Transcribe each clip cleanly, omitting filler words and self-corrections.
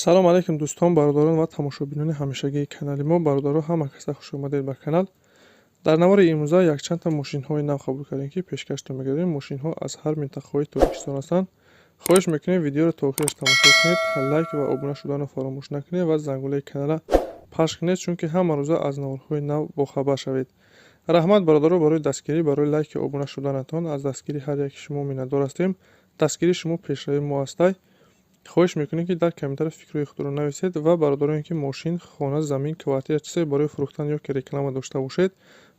Салом алейкум, дӯстон, бародарон ва тамошобинони ҳамешагии канали мо. Бародаро, ҳама каса хуш омадед ба канал. Дар навори имрӯза якчандта мошинҳои нав қабул кардем, ки пешкаштон мегардем. Мошинҳо аз ҳар минтақаҳои Тоҷикистон ҳастанд. Хоҳиш мекунем, видеоро то охираш тамошо кунед, лайк ва обуна шуданро фаромӯш накунед ва зангулаи каналра пахш кунед, чунки ҳама рӯза аз наворҳои нав бохабар шавед. Раҳмат, бародаро, барои дастгирӣ, барои лайки обуна шуданатон. Аз дастгирии ҳар яки шумо миннатдор ҳастем. Дастгирии шумо пешравии мо ҳастай. Хоҳиш мекунем, ки дар комментария фикрҳои худро нависед ва бародароне, ки мошин, хона, замин, квартира, чизе барои фурӯхтан ё ки реклама дошта бошед,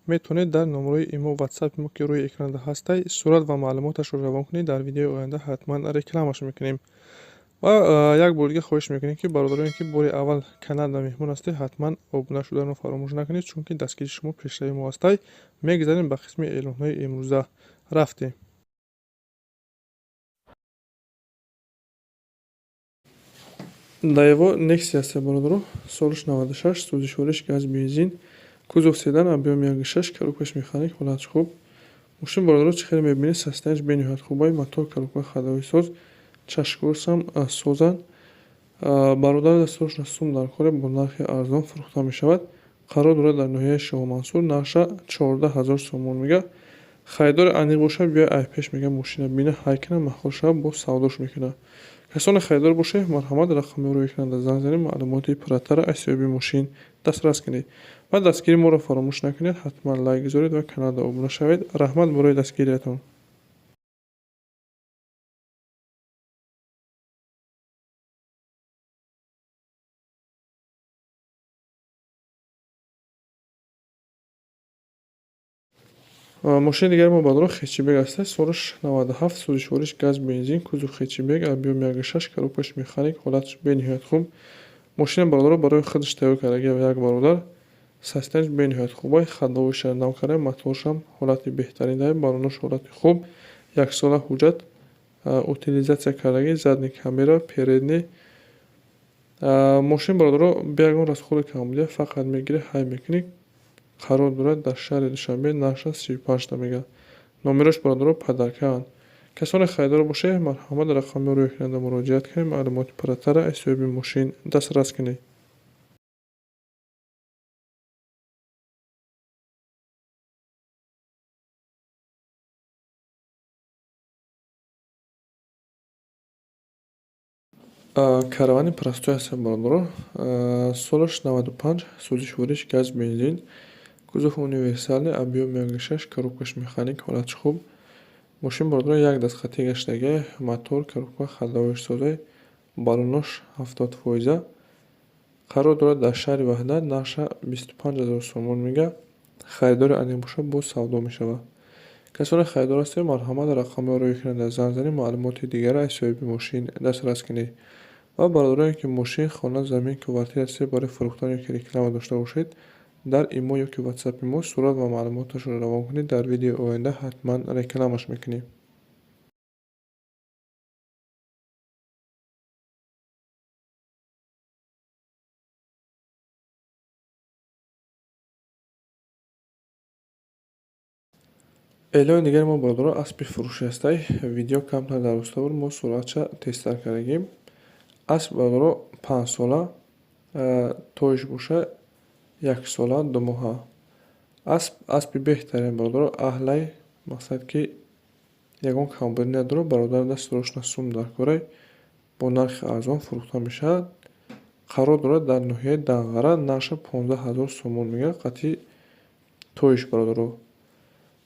метавонед дар номерои имо, ватсапи мо, ки рӯи экранда ҳастай, сурат ва маълумоташро равон кунед. Дар видеои оянда ҳатман рекламаш мекунем. Ва як бори дига хоҳиш мекунем, ки бародароне, ки бори аввал каналда меҳмон ҳастед, ҳатман обуна шуданро фаромӯш накунед, чунки дастгирии шумо пешравии мо ҳастай. Мегузарем ба қисми эълонҳои имрӯза. Рафтем. Даево Нексия аст, бародаро, солаш 96, сӯзишвориш газ, бензин, кузов седан, объём 1,6, коробкаш механик, ҳолатш хуб. Мошин, бародаро, чӣ хеле мебинед, состоянияш бениҳоят хубай, мотор, коробка, ходовой соз, чашкорсам созанд. Бародар дастурашна сум дар коре, бо нархи арзон фурӯхта мешавад. Қарор дорад дар ноҳияи Шоҳмансур, нархша 14 000 сомон мега. Харидори аниқ бошад, биёй айпеш, мега, мошина бина, ҳай кина, маъқул шавад, боз савдош мекунад. Касоне харидор бошед, марҳамат, рақами рӯи экранда занг занед, маълумоти пурратара аз соҳиби мошин дастрас кунед ва дастгирии моро фаромӯш накунед. Ҳатман лайк гузоред ва каналда обуна шавед. Раҳмат барои дастгириятон. Мошини дигари мо, бародаро, хетчбек аст, солаш 97, сӯзишвориш газ, бензин, кузов хетчбек, объём 1,6, коробкаш механик, ҳолатш бениҳоят хуб. Мошина, бародаро, барои худаш тайёр кардаги як бародар. Состоянияш бениҳоят хубай, ходовойша нав карда, моторшам ҳолати беҳтарин дорад, баллонош ҳолати хуб, яксола ҳуҷҷат, утилизация кардаги, задний камера, передний. Мошин, бародаро, бе ягон расходи камбудия, фақат мегирӣ, ҳай мекунӣ. Қарор дорад дар шаҳри Душанбе, нархша 35-та мега. Номерош, бародаро, подаркаанд. Касоне харидор бошед, марҳамат, рақами рӯи экранда муроҷиат кунед, маълумоти пурратара аз соҳиби мошин дастрас кунед. Каравани простой ҳастанд, бародаро, солаш 95, сӯзишвориш газ, бензин, кузов универсальный, объём 1,6, коробкаш механик, ҳолатш хуб. Мошин, бародаро, як даст хатӣ гаштагӣ, мотор, коробка, ходовойш созай, баллонош 70%. Қарор дорад дар шаҳри Ваҳдат, нархша 25 000 сомон мега. Харидори аниқ бошад, боз савдо мешавад. Касоне харидор ҳастед, марҳамат, рақамҳои рӯи экранда занг занед, маълумоти дигарро аз соҳиби мошин дастрас кунед. Ва бародароне, ки мошин, хона, замин, квартира, чизе барои фурӯхтан ё ки реклама дошта бошед, дар имо ё ки ватсапи мо сурат ва маълумоташро равон кунед. Дар видеои оянда ҳатман рекламаш мекунем. Эълони дигари мо, бародаро, аспи фурӯшӣ ҳастай. Видео камтар дарозтар буд, мо суръатша тезтар кардагим. Асп, бародаро, 5-сола, тоиш боша яксола 2 моҳа. Асп аспи беҳтарин, бародаро, аҳлай, мақсад ки ягон камбудӣ надорад. Бародар дастурашна сум дар корай, бо нархи арзон фурӯхта мешавад. Қарор дорад дар ноҳияи Данғара, нархша 15 000 сомон мега, қатъи тоиш, бародаро.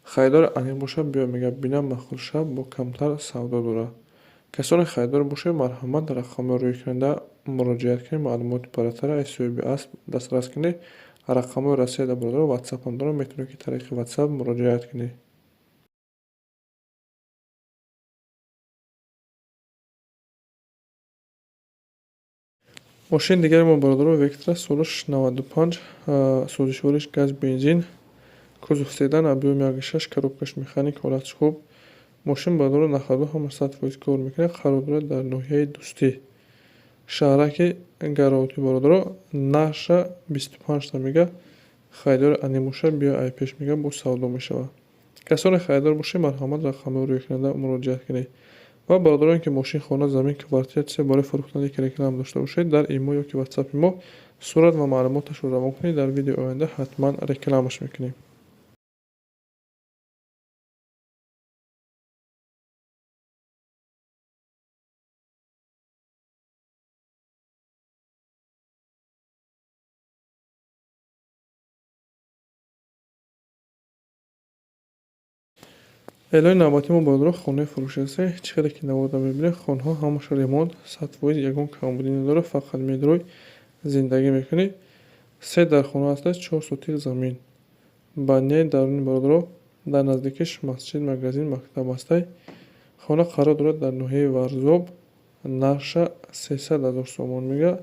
Харидори аниқ бошад, биё, мега, бина, маъқул шавад, бо камтар савдо дорад. Касоне харидор бошед, марҳамат, рақамҳои рӯи экранда муроҷиат кунед, маълумоти пурратара аз соҳиби асп дастрас кунед. Рақамҳои Россияда, бародаро, ватсапам дорам, метавонед, ки тариқи ватсап муроҷиат кунед. Мошини дигари мо, бародаро, Вектра, солаш 95, сӯзишвориш газ, бензин, кузов седан, объём 1,6, коробкаш механик, ҳолатш хуб. Мошин, бародаро, на ходу ҳама 100% кор мекунад. Қарор дорад дар ноҳияи Дӯстӣ, шаҳраки Гароти, бародаро, нархша 25-та мега. Харидори аниқ бошад, биё айпеш, мега, боз савдо мешавад. Касоне харидор бошед, марҳамат, рақамҳои рӯи экранда муроҷиат кунед. Ва бародароне, ки мошин, хона, замин, квартира, чизе барои фурӯхтани ки реклама дошта бошед, дар имо ё ки ватсапи мо сурат ва маълумоташро равон кунед, дар видеои оянда ҳатман рекламаш мекунем. Эълони навбатии мо, бародаро, хонаи фурӯшӣ аст. Чӣ хеле ки наворда мебинед, хонаҳо ҳамаша ремонт, 100%, ягон камбудӣ надорад, фақат медрой зиндагӣ мекунӣ. Се дар хона аст, 4 сотих замин. Ба ниҳояи даруни, бародаро, дар наздикиш масҷид, магазин, мактаб ҳастай. Хона қарор дорад дар ноҳияи Варзоб, нархша 300 000 сомон мега.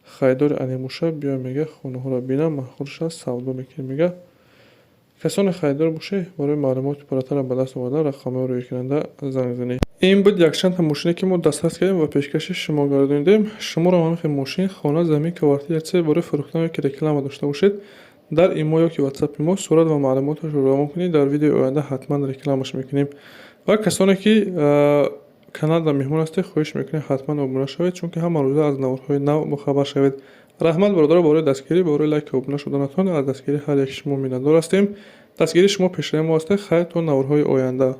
Харидори анимуша биё, мега, хонаҳоро бинам, маъқул шавад, савдо мекунем, мега. Касоне харидор бошед, барои маълумоти пурратарро ба даст овардан рақамҳои рӯйкунанда занг занед. Ин буд якчандта мошине, ки мо дастрас кардем ва пешкаши шумо гардонидем. Шуморо ҳамин хел мошин, хона, замин, квартира, чизе барои фурӯхтан ё ки реклама дошта бошед, дар имо ё ки ватсапи мо сурат ва маълумоташро равон кунед, дар видеои оянда ҳатман рекламаш мекунем. Ва касоне ки каналда меҳмон ҳастед, хоҳиш мекунем, ҳатман обуна шавед, чунки ҳама рӯза аз наворҳои нав бохабар шавед. Раҳмат, бародаро, барои дастгирӣ, барои лайку обуна шуданатон. Аз дастгирии ҳар яки шумо миннатдор ҳастем. Дастгирии шумо пешраи мо ҳастед. Хайр, то наворҳои оянда.